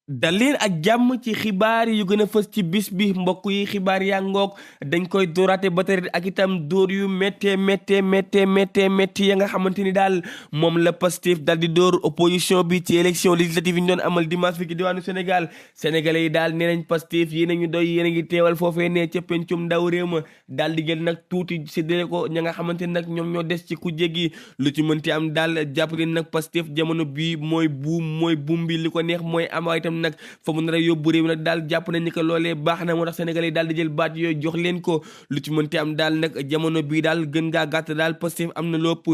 dal leen ak jàmm ci xibaar yu gën a fës ci bis bi mbokk yi xibaar yaa ngoog dañ koy dooraate ba tey ak itam dóor yu méttee ya nga xamante ni daal moom la Pastef dal di dóor opposition bi ci élection législative yi ñu doon amal dimanche fi ci diwaanu Sénégal sénégalais yi daal nee nañ Pastef yéen a ñu doy yéen a ngi teewal foofee ne ca pencum ndaw réew ma daal di jël nag tuuti séddale ko ña nga xamante ni nag ñoom ñoo des ci kujje gi lu ci mënti am daal jàpp leen nag Pastef jamono bii mooy buum bi li ko neex mooy am itam nag fa mu nar a yóbbu réew nag daal jàpp nañ ni que loolee baax na moo tax sénégalais yi daal di jël baat yooyu jox leen ko lu ci mënti am daal nag jamono bii daal gën ngaa gàtt daal Pastef am na lépp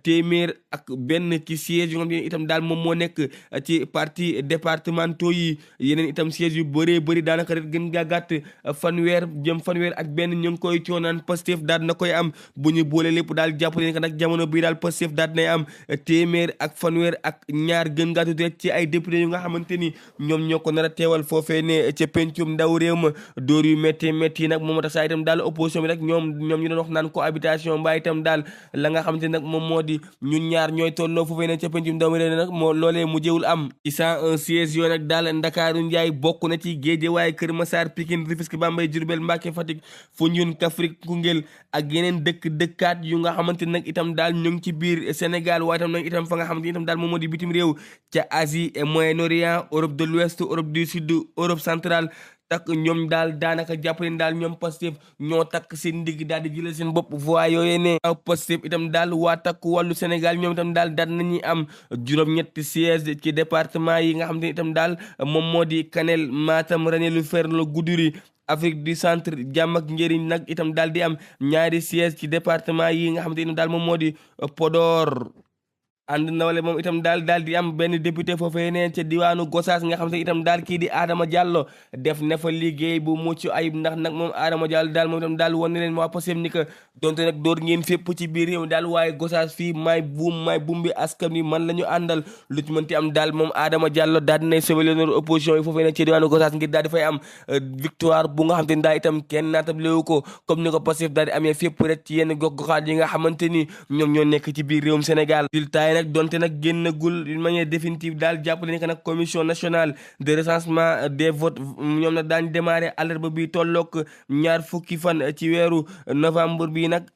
téeméer ak benn ci siège yu nga xam ne itam daal moom moo nekk ci parti départementaux yi yeneen itam siège yu bëree bëri daanaka rek gën ngaa gàtt fanweer ak benn ñu ngi koy coonaan Pastef daal na koy am bu ñu boole lépp daal jàpp leen que nag jamono bii daal Pastef daal nay am téeméer ak fanweer ak ñaar gën ngaa tuuti rek ci ay député yu nga xamante ni ñoom ñoo ko nar a teewal foofee ne ca pencum ndaw réew ma dóor yu métti nag moom tax saa itam daal opposition bi nag ñoom ñu doon wax naan cohabitation mbaa itam daal la nga xamante nag moom moo di ñun ñaar ñooy tolloo foofee ne ca pencum ndaw réew nag moo loolee mu jëwul am ci 101 sièges yoo nag daal Ndakaaru Njaay bokk na ci Géejawaay Kër Massar Pikine Rufisque Bambey Diourbel Mbacké Fatick Foundiougne Kaffrine Koungheul ak yeneen dëkkaat yu nga xamante nag itam daal ñu ngi ci biir Sénégal waaye itam nag itam fa nga xamante itam daal moom moo di bitim réew ca Asie et Moyen-Orient Europe de l'Ouest Europe du Sud Europe centrale takk ñoom daal daanaka jàpp leen daal ñoom Pastef ñoo takk seen ndigg daal di jëlal seen bopp voix yooyee ne Pastef itam daal waa takk wàllu Sénégal ñoom itam daal daal nañuy am juróom-ñetti siège ci département yi nga xam te itam daal moom moo di Kanel Matam Ranérou Ferlo Goudiri Afrique du centre jàmm ak njëriñ nag itam daal di am ñaari siège ci département yi nga xam te itam daal moom moo di Podor ànd nawle moom itam daal di am benn député foofee neen ca diwaanu Gossas nga xam te itam daal kii di Adama Diallo def na fa liggéey bu mucc ayib ndax nag moom Adama Diallo daal moom itam daal wan na leen waa Pastef ni que donte nag door ngeen fépp ci biir réew daal waaye Gossas fii maay buum bi askan wi man la ñu àndal lu ci mënti am daal moom Adama Diallo daal dinay sauver l'honneur opposition yi foofee neen ca diwaanu Gossas ngir daal di fay am victoire bu nga xam te ni daal itam kenn naatable ko comme ni ko Pastef daal di amee fépp rek ci yenn gox-goxaat yi nga xamante ni ñoom ñoo nekk ci biir réewum Sénégal nag donte nag génnagul d'une manière définitive daal jàppale ni que nag commission nationale de recensement des votes ñoom nag daañ démarrer àllarba bi tolloog ñaar fukki fan ci weeru novembre bi nag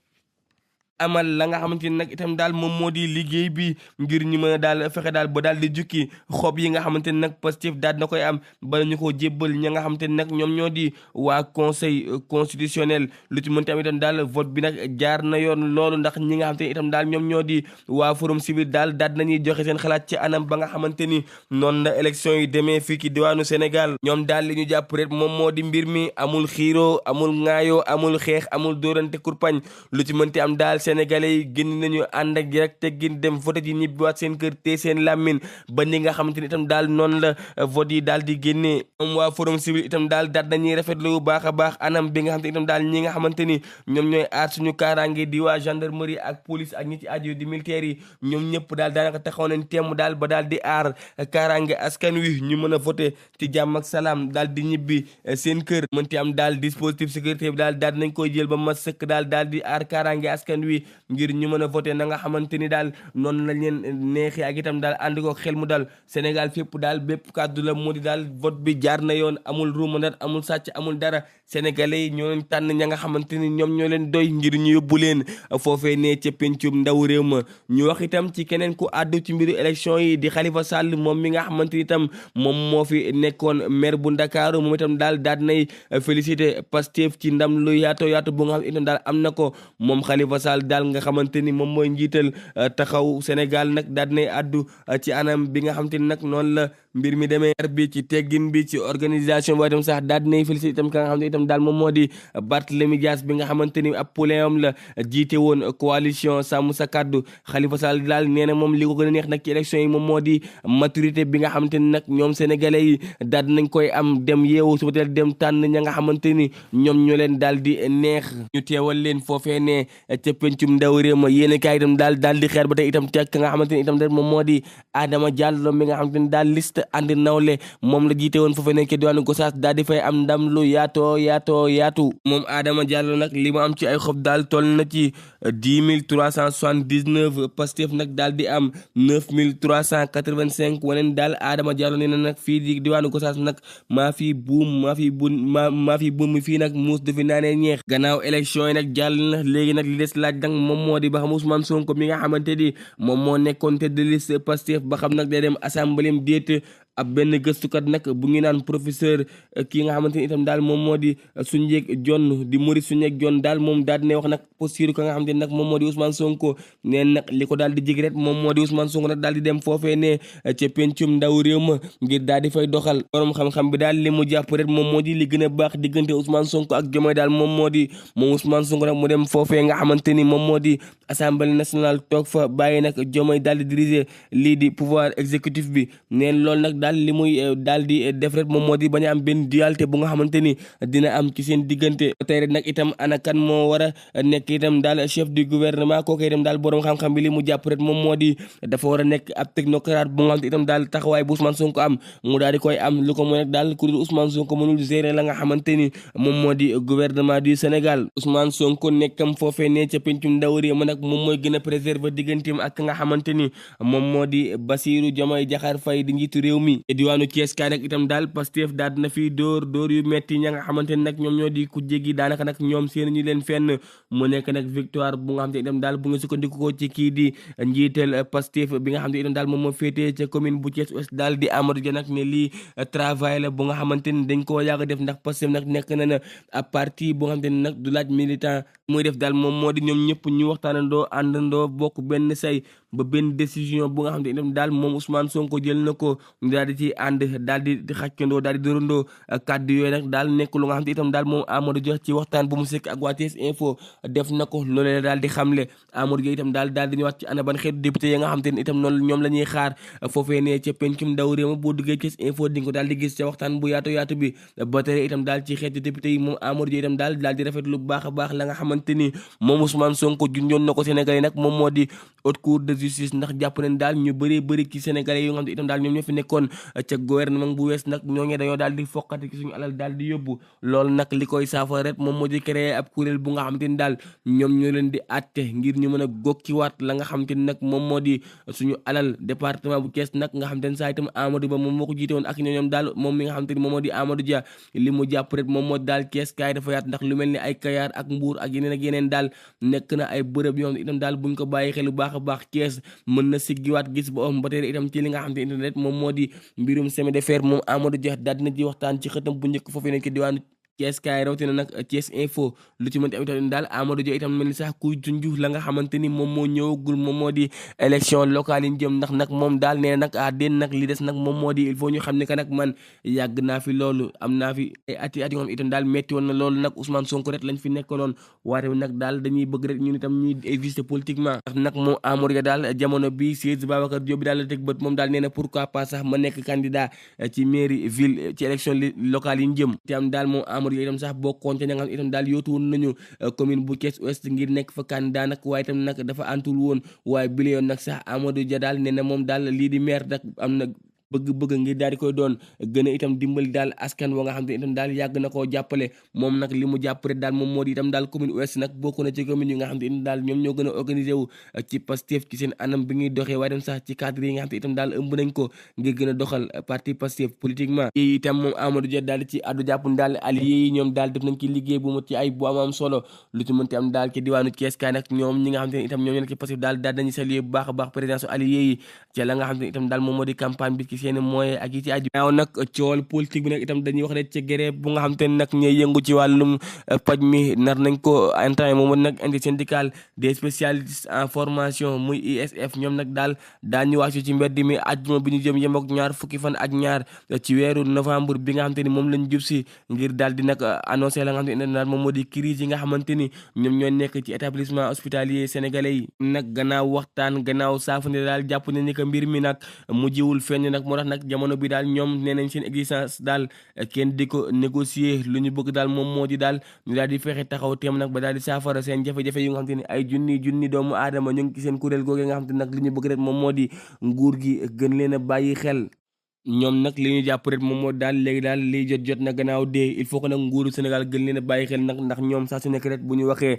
amal la nga xamante ni nag itam daal moom moo di liggéey bi ngir ñu mën a daal fexe daal ba daal di jukki xob yi nga xamante ni nag Pastef daal na koy am bala ñu ko jébbal ña nga xamante ni nag ñoom ñoo di waa conseil constitutionnel lu ci mënti am itam daal vote bi nag jaar na yoon loolu ndax ñi nga xamante ni itam daal ñoom ñoo di waa forum civil daal nañuy joxe seen xalaat ci anam ba nga xamante ni noonu la élection yi demee fii ci diwaanu Sénégal ñoom daal li ñu jàpp rek moom moo di mbir mi amul xiiroo amul ŋaayoo amul xeex amul dóorante kurpañ lu ci mënti am daal sénégalais yi génn nañu ànd ak rek te gin dem vote ji ñibbiwaat seen kër te seen làmmin ba ni nga xamante ni itam daal noonu la vote yi daal di génnee moom waa forum civil itam daal nañuy rafetlu bu baax a baax anam bi nga xamante ni itam daal ñi nga xamante ni ñoom ñooy aar suñu kaaraange di waa gendarmerie ak police ak ñi ci aju di militaires yi ñoom ñëpp daal daanaka taxaw nañ temm daal ba daal di aar kaaraange askan wi ñu mën a vote ci jàmm ak salaam daal di ñibbi seen kër mënti am daal dispositif sécurité bi daal nañ koy jël ba ma sëkk daal di aar kaaraange askan wi ngir ñu mën a voté na nga xamante ni daal noonu lañ leen neexee ak itam daal ànd ko xel mu dal Sénégal fépp daal bépp kàddu la moo di daal vote bi jaar na yoon amul ruumandat amul sàcc amul dara sénégalais yi ñoo leen tànn ña nga xamante ni ñoom ñoo leen doy ngir ñu yóbbu leen foofee ne ca pencum ndaw réew ma ñu wax itam ci keneen ku àddu ci mbiru élection yi di Khalifa Sall moom mi nga xamante ni itam moom moo fi nekkoon maire bu Ndakaaru moom itam daal nay félicité Pastef ci ndam lu yaatu bu nga xam itam daal am na ko moom Khalifa Sall daal nga xamante ni moom mooy njiital taxaw Sénégal nag daal nay addu ci anam bi nga xamante ni nag noonu la mbir mi demee bi ci teggin bi ci organisation bi waaye itam sax daal nay félicité itam ka nga xam ne itam daal moom moo di Barthélémy Dias bi nga xamante ni ab poulain am la jiite woon coalition Sàmm Sa Kàddu Khalifa Sall daal nee na moom li ko gën a neex nag ci élection yi moom moo di maturité bi nga xamante ni nag ñoom sénégalais yi daal nañ koy am dem yeewu suba teel dem tànn ña nga xamante ni ñoom ñoo leen daal di neex ñu teewal leen foofee ne ca pencum ndaw réew ma yéen kaay itam daal di xeer ba tey itam ca ka nga xamante ni itam moom moo di Adama Diallo mi nga xamante ni daal liste ànd nawle moom la jiite woon foofu nekk diwaanu Gossas daal di fay am ndam lu yaatu moom Adama Diallo nag li mu am ci ay xob daal toll na ci 10 379 Pastef nag daal di am 9 385 waneen daal Adama Diallo nee na nag fii di diwaanu Gossas nag maa fi buum fii nag muus du fi naanee ñeex gannaaw élection yi nag jàll na léegi nag li des laaj nag moom moo di ba xam Ousmane Sonko mi nga xamante ni moom moo nekkoon tête de liste Pastef ba xam nag day dem assemblée déet ab benn gëstukat nag bu ngi naan professeur kii nga xamante ni itam daal moom moo di Soundiek Dione di Maurice Soundiek Dione daal moom daal dina wax nag posture ka nga xamante ni nag moom moo di Ousmane Sonko neen nag li ko daal di jig ret moom moo di Ousmane Sonko nag daal di dem foofee ne ca pencum ndaw réew ma ngir daal di fay doxal borom xam-xam bi daal li mu jàpp ret moom moo di li gën a baax diggante Ousmane Sonko ak Diomaye daal moom moo di moom Ousmane Sonko nag mu dem foofee nga xamante ni moom moo di assemblée nationale toog fa bàyyi nag Diomaye daal di diriger lii di pouvoir exécutif bi neen loolu nag daal li muy daal di def rek moom moo di bañ a am benn dualité bu nga xamante ni dina am ci seen diggante tey rek nag itam ana kan moo war a nekk itam daal chef du gouvernement kooku itam daal borom xam-xam bi li mu jàpp rek moom moo di dafa war a nekk ab technocrate bu nga xamante itam daal taxawaay bu Ousmane Sonko am mu daal di koy am lu ko mooy nag daal ku dul Ousmane Sonko mënul gérer la nga xamante ni moom moo di gouvernement du Sénégal Ousmane Sonko nekkam foofee ne ca pencum ndaw réew ma nag moom mooy gën a préserver digganteem ak nga xamante ni moom moo di Bassirou Diomaye Diakhar Faye di njiitu réew mi diwaanu Thiès kaay nag itam daal Pastef daal dina fi dóor yu metti ña nga xamante ni nag ñoom ñoo di ku jéggi daanaka nag ñoom seen ñu leen fenn mu nekk nag victoire bu nga xam te itam daal bu nga sukkandiku ko ci kii di njiital Pastef bi nga xam te itam daal moom moo féetee ca commune bu Thiès Ouest daal di Amadou Dia nag ne lii travail la bu nga xamante ni dañ koo yàgg def ndax Pastef nag nekk na ab parti bu nga xamante ni nag du laaj militant muy def daal moom moo di ñoom ñëpp ñu waxtaanandoo àndandoo bokk benn say ba benn décision bu nga xam te itam daal moom Ousmane Sonko jël na ko ñu daal di ci ànd daal di xàccandoo daal di dërandoo kàddu yooyu nag daal nekk lu nga xam te itam daal moom Amadou Dia ci waxtaan bu mu sekk ak waa Thiès Info def na ko loolee daal di xamle Amadou Dia itam daal di ñëwaat ci ana ban xeetu député yi nga xam te ne itam noonu ñoom la ñuy xaar foofee ne ca pencum ndaw réew ma boo duggee Thiès Info di nga ko daal di gis ca waxtaan bu yaatu bi ba tey itam daal ci xeetu député yi moom Amadou Dia itam daal di rafetlu bu baax a baax la nga xamante ni moom Ousmane Sonko junjoon na ko Sénégal yi nag moom moo di haute cour de justice ndax jàpp nañ daal ñu bëri ci Sénégalais yi nga xam te itam daal ñoom ñoo fi nekkoon ca gouvernement bu wees nag ñoo ngi dañoo daal di fokkati ci suñu alal daal di yóbbu loolu nag li koy saafara rek moom moo di créer ab kuréel bu nga xam te ni daal ñoom ñoo leen di àtte ngir ñu mën a gokkiwaat la nga xam te ni nag moom moo di suñu alal département bu Thiès nag nga xam te ni saa itam Amadou Ba moom moo ko jiite woon ak ñoom daal moom mi nga xam te ni moom moo di Amadou Dia li mu jàpp rek moom moo daal Thiès kaay dafa yaat ndax lu mel ni ay Kayar ak Mbour ak yeneen daal nekk na ay bërëb yoo xam ne itam daal buñ ko bàyyi xel bu baax a baax Thiès mën na siggiwaat gis ba ba tey itam ci li nga xam te internet moom moo di mbirum chemin de fer moom Amadou Dia daal dina ci waxtaan ci xëtam bu njëkk foofu nekk diwaanu Thiès kaay rawatina nag Thiès Info lu ci mënti am itam daal Amadou Dia itam mel ni sax kuy junju la nga xamante ni moom moo ñëwagul moom moo di élection locale yi ñu jëm ndax nag moom daal nee nag den nag li des nag moom moo di il faut ñu xam ne que nag man yàgg naa fi loolu am naa fi ay ati yoo xam itam daal metti woon na loolu nag Ousmane Sonko rek lañ fi nekkaloon waaye nag daal dañuy bëgg rek ñun itam ñuy exister politiquement ndax nag moom Amadou Dia daal jamono bi Seydou Babacar Diop bi daal la teg bët moom daal nee na pourquoi pas sax ma nekk candidat ci mairie ville ci élection locale yi ñu jëm te am daal moom Amadou Dia itam sax bokkoon ca ña nga xam itam daal yootu woon nañu commune bu Thiès Ouest ngir nekk fa candidat nag waaye itam nag dafa antul woon waaye bile yoon nag sax Amadou Dia daal nee na moom daal lii di maire nag am na bëgg-bëgg ngir daal di koy doon gën a itam dimbali daal askan wa nga xam te itam daal yàgg na koo jàppale moom nag li mu jàpp rek daal moom moo di itam daal commune ouest nag bokk na ci commune yi nga xam te itam daal ñoom ñoo gën a organisé wu ci Pastef ci seen anam bi ñuy doxee waaye dem sax ci cadre yi nga xam te itam daal ëmb nañ ko ngir gën a doxal parti Pastef politiquement yi itam moom Amadou Dia daal ci addu jàpp daal alliés yi ñoom daal def nañ ci liggéey bu mu ci ay bu am solo lu ci mënti am daal ci diwaanu Thiès kaay nag ñoom ñi nga xam te itam ñoom ñoo nekk ci Pastef daal dañuy saluer bu baax a baax présidence alliés yi ci la nga xam te itam daal moom moo di campagne bi ci seen moyen ak ci aju naaw nag coowal politique bi nag itam dañuy wax rek ci grève bu nga xam te ne nag ñooy yëngu ci wàllum paj mi nar nañ ko intrant moom nag intersyndical des spécialistes en formation muy ISF ñoom nag daal daañu wàcc ci mbedd mi àjjuma bi ñu jëm yem ak ñaar fukki fan ak ñaar ci weeru novembre bi nga xam te ni moom lañ jub si ngir daal di nag annoncé la nga xam te ne daal moom moo di crise yi nga xamante ni ñoom ñoo nekk ci établissement hospitalier sénégalais yi nag gannaaw waxtaan gannaaw saafane daal jàpp ne ni que mbir mi nag mujjiwul fenn nag moo tax nag jamono bi daal ñoom nee nañ seen existence daal kenn di ko négocier lu ñu bëgg daal moom moo di daal ñu daal di fexe taxaw teem nag ba daal di saafara seen jafe-jafe yi nga xam te ne ay junni doomu aadama ñu ngi ci seen kuréel googee nga xam te nag li ñu bëgg rek moom moo di nguur gi gën leen a bàyyi xel. ñoom nag li ñu jàpp rek moom moo daal léegi daal liy jot na gannaaw dee il faut que nag nguuru Sénégal gën leen a bàyyi xel nag ndax ñoom saa su nekk rek bu ñu waxee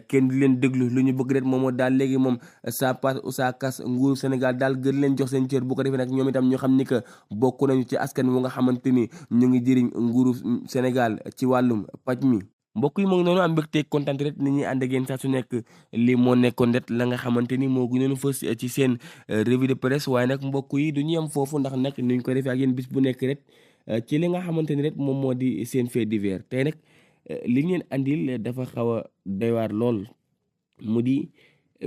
kenn di leen déglu lu ñu bëgg rek moom moo daal léegi moom ça passe ou ça casse nguuru Sénégal daal gën leen jox seen cër bu ko defee nag ñoom itam ñu xam ni que bokk nañu ci askan wu nga xamante ni ñu ngi jëriñ nguuru Sénégal ci wàllum paj mi. mbokk yi moo ngi noonu am mbégte kontaan rek ni ñuy ànd ak yéen saa su nekk lii moo nekkoon rek la nga xamante ni moo gënoon fës ci seen revue de presse waaye nag mbokk yi du ñu yem foofu ndax nag ni ñu ko defee ak yéen bis bu nekk rek ci li nga xamante ni rek moom moo di seen fait divers tey nag li ngeen andil dafa xaw a doy waar lool mu di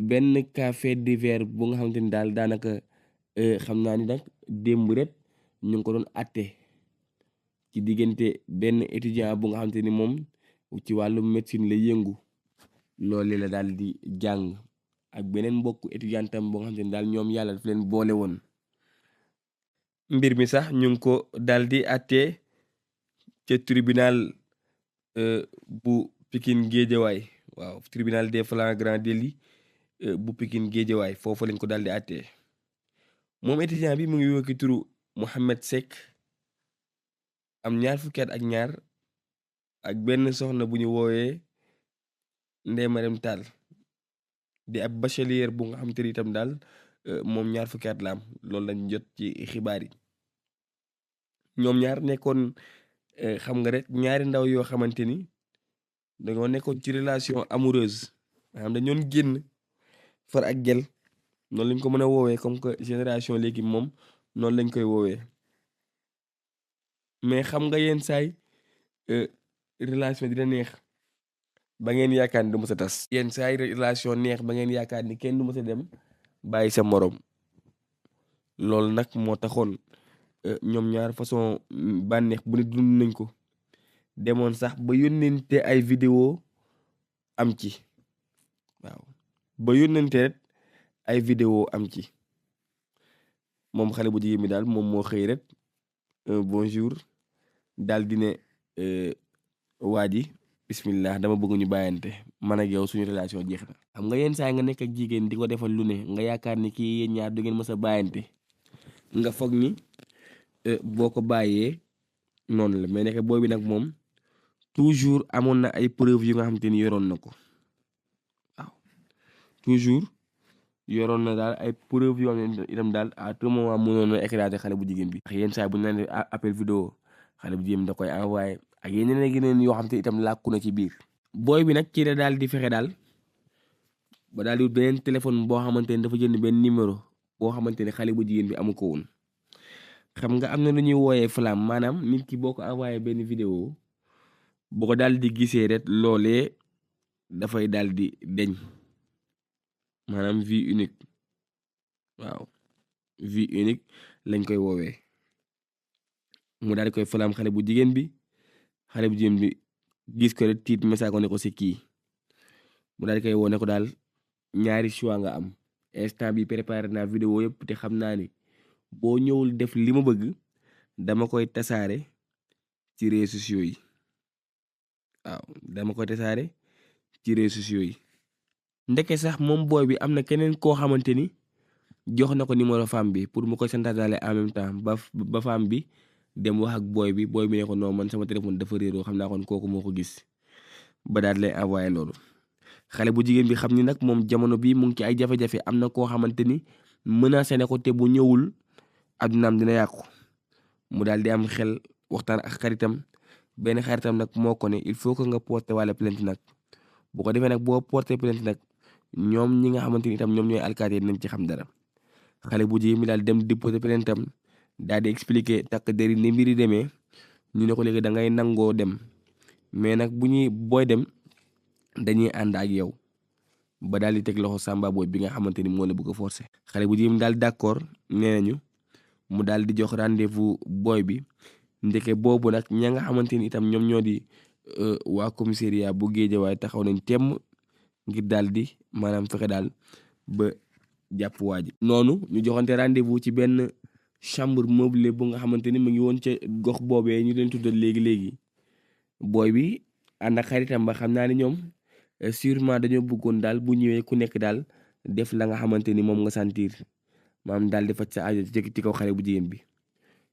benn cas fait divers bu nga xamante ni daal daanaka xam naa ni nag démb rek ñu ngi ko doon atte ci diggante benn étudiant bu nga xamante ni moom. ci wàllu médecine la yëngu loolu la daal di jàng ak beneen mbokku étudiantam boo nga xam ne daal ñoom yàlla daf leen boole woon mbir mi sax ñu ngi ko daal di àttee ca tribunal bu Pikine Guédiawaye waaw tribunal des flagrants délits bu Pikine Guédiawaye foofu lañ ko daal di àttee moom étudiant bi mu ngi wokki turu Mohamed Seck am 2 fukki at ak ñaar ak benn soxna bu ñu woowee Ndeye Marème Tall di ab bachelier bu nga xam te ni itam daal moom 2 fukki at la am loolu lañ jot ci xibaar yi ñoom ñaar nekkoon xam nga rek ñaari ndaw yoo xamante ni dañoo nekkoon ci relation amoureuse maanaam dañoon génn far ak gel noonu lañ ko mën a woowee comme que génération léegi moom noonu lañ koy woowee mais xam nga yenn saay relation dina neex ba ngeen yaakaar ni du mës a tas yenn saa yi relation neex ba ngeen yaakaar ni kenn du mës a dem bàyyi sa morom loolu nag moo taxoon ñoom ñaar façon bànneex bu ne dund nañ ko demoon sax ba yónnente ay vidéo am ci waaw ba yónnente rek ay vidéo am ci moom xale bu jigéen bi daal moom moo xëy rek bonjour daal di ne waa ji bismillah dama bëgg ñu bàyyante man ak yow suñu relation jeex na. xam nga yenn saa nga nekk ak jigéen di ko defal lu ne nga yaakaar ni kii yéen ñaar du ngeen mës a bàyyante nga foog ni boo ko bàyyee noonu la mais nekk booy bi nag moom toujours amoon na ay preuve yu nga xamante ni yoroon na ko waaw toujours yoroon na daal ay preuve yoo xam ne itam daal à tout moment mënoon na écraser xale bu jigéen bi. ndax yenn saa bu ñu naan appel vidéo xale bu jigéen da koy envoyé. ak yeneen yoo xam te itam làkku na ci biir booy bi nag ci la daal di fexe daal ba daal di wut beneen téléphone boo xamante ni dafa jënd benn numéro boo xamante ni xale bu jigéen bi amu ko woon xam nga am na lu ñuy wooyee flamme maanaam nit ki boo ko envoyé benn vidéo boo ko daal di gisee rek loolee dafay daal di deñ maanaam vie unique waaw vie unique lañ koy woowee mu daal di koy flamme xale bu jigéen bi xale bu jigéen bi gis ko rek tiit message ko ne ko si kii mu daal di koy woo ne ko daal ñaari choix nga am instant bi préparé naa vidéo yëpp te xam naa ni boo ñëwul def li ma bëgg dama koy tasaare ci réseaux sociaux yi waaw dama koy tasaare ci réseaux sociaux yi ndeke sax moom booy bi am na keneen koo xamante ni jox na ko numéro femme bi pour mu koy santaale en même temps ba femme bi dem wax ak booy bi ne ko non man sama téléphone dafa réeroo xam naa kon kooku moo ko gis ba daal lay envoyé loolu xale bu jigéen bi xam ni nag moom jamono bi mu ngi ci ay jafe-jafe am na koo xamante ni menacé na ko te bu ñëwul addunaam dina yàqu mu daal di am xel waxtaan ak xaritam benn xaritam nag moo ko ne il faut que nga porter wala plainte nag bu ko defee nag boo porter plainte nag ñoom ñi nga xamante ni itam ñoom ñooy alkaati nañ ci xam dara xale bu jigéen bi daal dem di porter plainte am daal di expliquer takk deri ni mbiri demee ñu ne ko léegi da ngay nangoo dem mais nag booy dem dañuy ànd ak yow ba daal di teg loxo Samba Boy bi nga xamante ni moo la bëgg a forcer. xale bu jigéen daal d'accord nee nañu mu daal di jox rendez-vous booy bi ndeke boobu nag ña nga xamante ni itam ñoom ñoo di waa commissariat bu Guédiawaye taxaw nañ temm ngir daal di maanaam fexe daal ba jàpp waa ji. noonu ñu joxante rendez-vous ci benn chambre meublée bu nga xamante ni mu ngi woon ca gox boobee ñu leen tuddal léegi-léegi. booy bi ànd ak xaritam ba xam naa ni ñoom sûrement dañoo bëggoon daal bu ñëwee ku nekk daal def la nga xamante ni moom nga sentir maanaam daal di faj sa aajo ci kaw xale bu jigéen bi.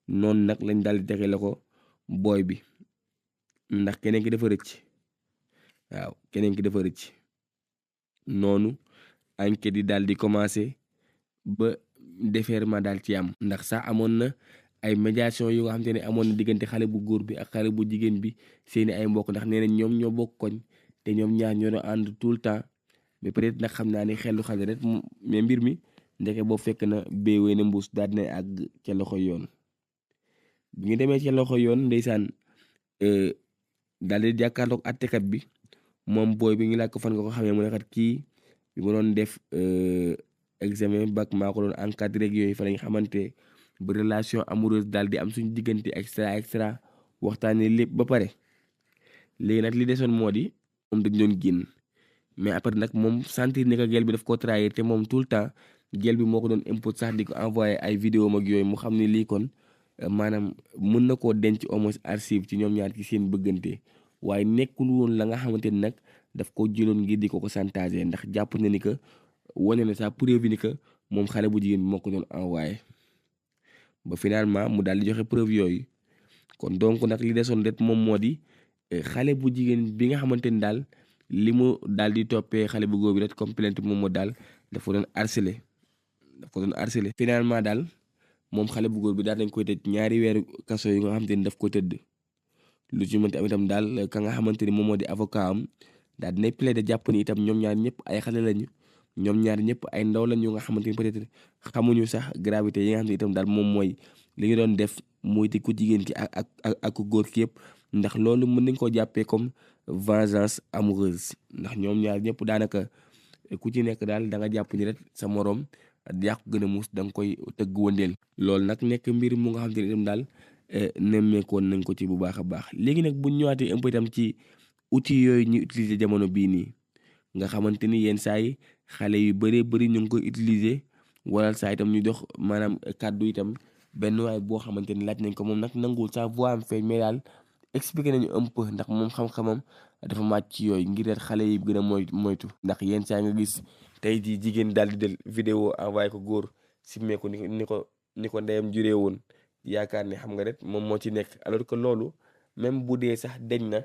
noonu nag lañ daal di tegee la ko booy bi ndax keneen ki dafa rëcc. waaw keneen ki dafa rëcc noonu enquête yi daal di commencé ba déferment daal ci am. ndax sax amoon na ay médiation yu nga xamante ne amoon na diggante xale bu góor bi ak xale bu jigéen bi seeni ay mbokk ndax nee nañ ñoom ñoo bokk koñ te ñoom ñaar ñoo doon ànd tout le temps mais peut-être nag xam naa ni xelu xale rek mais mbir mi ndeke boo fekk na béywee na mbuus daal dina àgg ca loxo yoon. bi ñu demee ca loxo yoon ndeysaan daal di jàkkaarloog àttekat bi moom booy bi ngi laaj ko fan nga ko xamee mu ne kat kii bi ma doon def examen bac maa ko doon encadré ak yooyu fa lañ xamante ba relation amoureuse daal di am suñu diggante extra waxtaanee lépp ba pare. léegi nag li desoon moo di moom dañ doon génn mais après nag moom sentir ni que gel bi daf ko trahir te moom tout le temps gel bi moo ko doon impôt sax di ko envoyé ay vidéo mag yooyu mu xam ne lii kon maanaam mën na koo denc au moins archive ci ñoom ñaar ci seen bëggante waaye nekkul woon la nga xamante ni nag daf ko jëloon ngir di ko chantage ndax jàpp na ni que wane na sax preuve ni que moom xale bu jigéen bi moo ko doon envoyé ba finalement mu daal di joxe preuve yooyu. kon donc nag li desoon rek moom moo di xale bu jigéen bi nga xamante ni daal li mu daal di toppee xale bu góor bi rek comme plainte moom moo daal dafa doon harcelé finalement daal moom xale bu góor bi daal dañ koy tëj 2 weeru kaso yi nga xamante ni daf ko tëdd. lu ci mënti am itam daal ka nga xamante ni moom moo di avocat am daal dinay plaider jàpp ni itam ñoom ñaar ñëpp ay xale lañu ñoom ñaar ñëpp ay ndaw lañu nga xamante ni peut-être xamuñu sax gravité yi nga xam ne itam daal moom mooy li ñu doon def muy di ku jigéen ki ak ku góor ki yëpp ndax loolu mën nañ koo jàppee comme vengeance amoureuse ndax ñoom ñaar ñëpp daanaka ku ci nekk daal da nga jàpp ni rek sa moroom yaa ko gën a muus da nga koy tëgg wëndeel. loolu nag nekk mbir mu nga xamante ni itam daal nemmeekoon nañ ko ci bu baax a baax. léegi nag bu ñu ñëwaatee un peu itam ci outils yooyu ñu utiliser jamono bii nii nga xamante ni yenn saa yi xale yu bëree bëri ñu ngi koy utiliser wala saa itam ñu dox maanaam kàddu itam benn waay boo xamante ni laaj nañ ko moom nag nanguwul sax voix am feeñ mais daal expliqué nañu un peu ndax moom xam-xamam dafa màcc ci yooyu ngir rek xale yi gën a moytu. ndax yenn saa nga gis tey jii jigéen daal di del vidéo envoyé ko góor simmee ko ni ko ndeyam juree woon yaakaar ne xam nga rek moom moo ci nekk alors que loolu même bu dee sax deñ na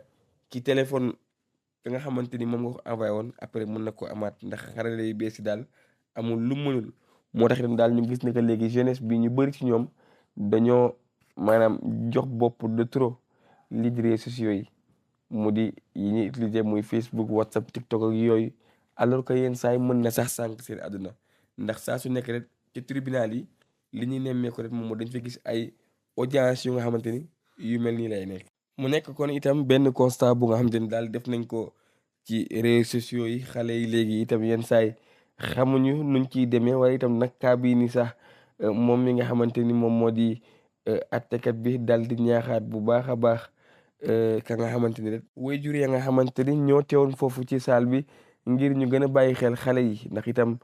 ci téléphone ka nga xamante ni moom nga ko envoyé woon après mën na ko amaat ndax xarale yu bees yi daal amul lu mënul. moo tax itam daal ñu gis ne que léegi jeunesse bi ñu bëri ci ñoom dañoo maanaam jox bopp de trop lii di réseaux sociaux yi mu di yi ñuy utiliser muy Facebook WhatsApp TikTok ak yooyu alors que yenn saa yi mën na sax sànq seen àdduna ndax saa su nekk rek ci tribunal yi li ñuy nemmee ko rek moom dañ fa gis ay audience yu nga xamante ni yu mel nii lay nekk. mu nekk kon itam benn constat bu nga xamante ni daal def nañ ko ci réseaux sociaux yi xale yi léegi itam yenn saa yi xamuñu nuñ ciy demee waaye itam nag kaa bii ni sax moom mi nga xamante ni moom moo di attekat bi daal di ñaaxaat bu baax a baax ka nga xamante ni rek waajur ya nga xamante ni ñoo teewoon foofu ci salle bi ngir ñu gën a bàyyi xel xale yi ndax itam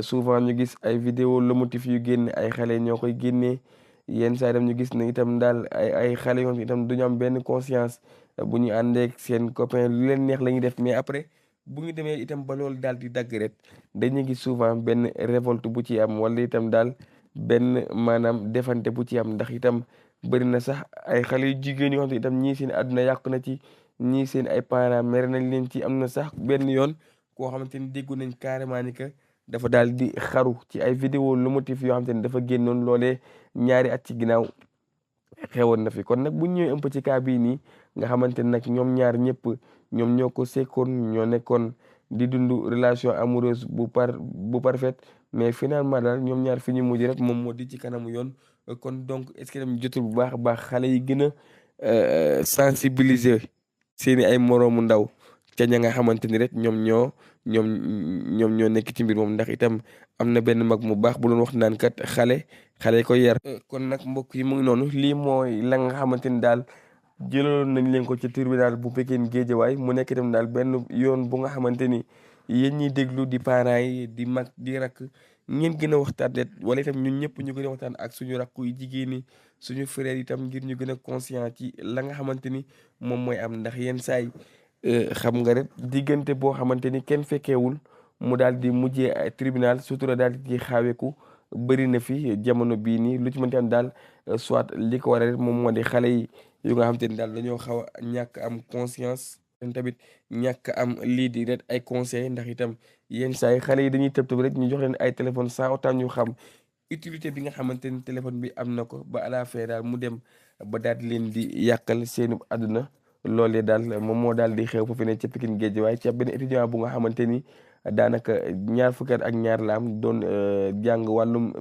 souvent ñu gis ay vidéo lomotif yu génne ay xale ñoo koy génnee yenn saa itam ñu gis ne itam daal ay xale yoon itam duñu am benn conscience bu ñu àndeek seen copain lu leen neex la ñuy def mais après bu ñu demee itam ba loolu daal di dagg rek dañuy gis souvent benn révolte bu ci am wala itam daal benn maanaam defante bu ci am ndax itam bëri na sax ay xale yu jigéen yoo xam te itam ñii seen àdduna yàqu na ci ñii seen ay parents mere nañ leen ci am na sax benn yoon koo xamante ni déggu nañ carrément ni que dafa daal di xaru ci ay vidéo lomotif yoo xamante ni dafa génnoon loolee 2 at ci ginnaaw xewoon na fi. kon nag bu ñëwee un peu ci cas bii nii nga xamante ni nag ñoom ñaar ñëpp ñoom ñoo ko sekkoon ñoo nekkoon di dund relation amoureuse bu parfaite mais finalement daal ñoom ñaar fi ñu mujj rek moom moo di ci kanamu yoon. kon donc est-ce que dem jotul bu baax a baax xale yi gën a sensibiliser seeni ay moroomu ndaw ca ña nga xamante ni rek ñoom ñoo nekk ci mbir moom ndax itam am na benn mag mu baax bu doon wax naan kat xale ko yar. kon nag mbokk yi mu ngi noonu lii mooy la nga xamante ni daal jëloon nañ leen ko ci tribunal bu Pikine Guédiawaye mu nekk itam daal benn yoon bu nga xamante ni yéen ñiy déglu di parents yi di mag di rakk ngeen gën a waxtaan net wala itam ñun ñëpp ñu gën a waxtaan ak suñu rakku yu jigéen ñi suñu frère itam ngir ñu gën a conscient ci la nga xamante ni moom mooy am ndax yenn saay xam nga rek diggante boo xamante ni kenn fekkeewul mu daal di mujjee tribunal sutura daal di ci xaaweeku bëri na fi jamono bii nii lu ci mënti am daal soit li ko waral moom moo di xale yi yu nga xamante ni daal dañoo xaw a ñàkk am conscience tamit ñàkk am lii di ret ay conseil ndax itam yenn saa yi xale yi dañuy tëb tëb rek ñu jox leen ay téléphone sans autant ñu xam utilité bi nga xamante ni téléphone bi am na ko ba à la fin daal mu dem ba daal di leen di yàqal seenu àdduna loolee daal moom moo daal di xew foofu ne ca Pikine Guédiawaye ci benn étudiant bu nga xamante ni daanaka ñaar fukki at ak ñaar la am doon jàng wàllum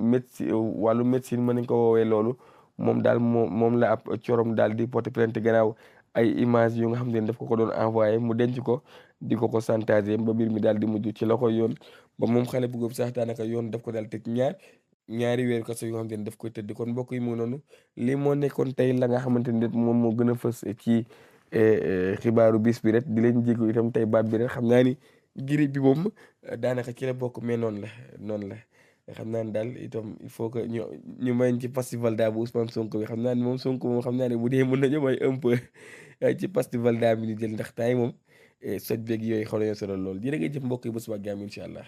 médecine mën nañ ko woowee loolu moom daal moom la ab corom daal di porter plainte gannaaw ay image yu nga xam ne daf ko doon envoyé mu denc ko di ko chantage ba mbir mi daal di mujj ci loxo yoon ba moom xale bu góob sax daanaka yoon daf ko daal tëj ñaari weer kaso yoo xam ne daf koy tëdd kon mbokk yi mu noonu lii moo nekkoon tey la nga xamante ni moom moo gën a fës ci xibaaru bis bi rek di leen jégu itam tey baat bi rek xam naa ni giri bi moom daanaka ci la bokk mais noonu la xam naa ne daal itam il faut que ñu mayn ci festival daa bu Ousmane Sonko bi xam naa ne moom Sonko moom xam naa ne bu dee mën nañu may un peu ci festival daa bi ñu jël ndax temps yi moom soj beeg yooyu xaw nañoo solo lool jërë ngeen jëf mbokk yi ba suba ak jàmm incha allah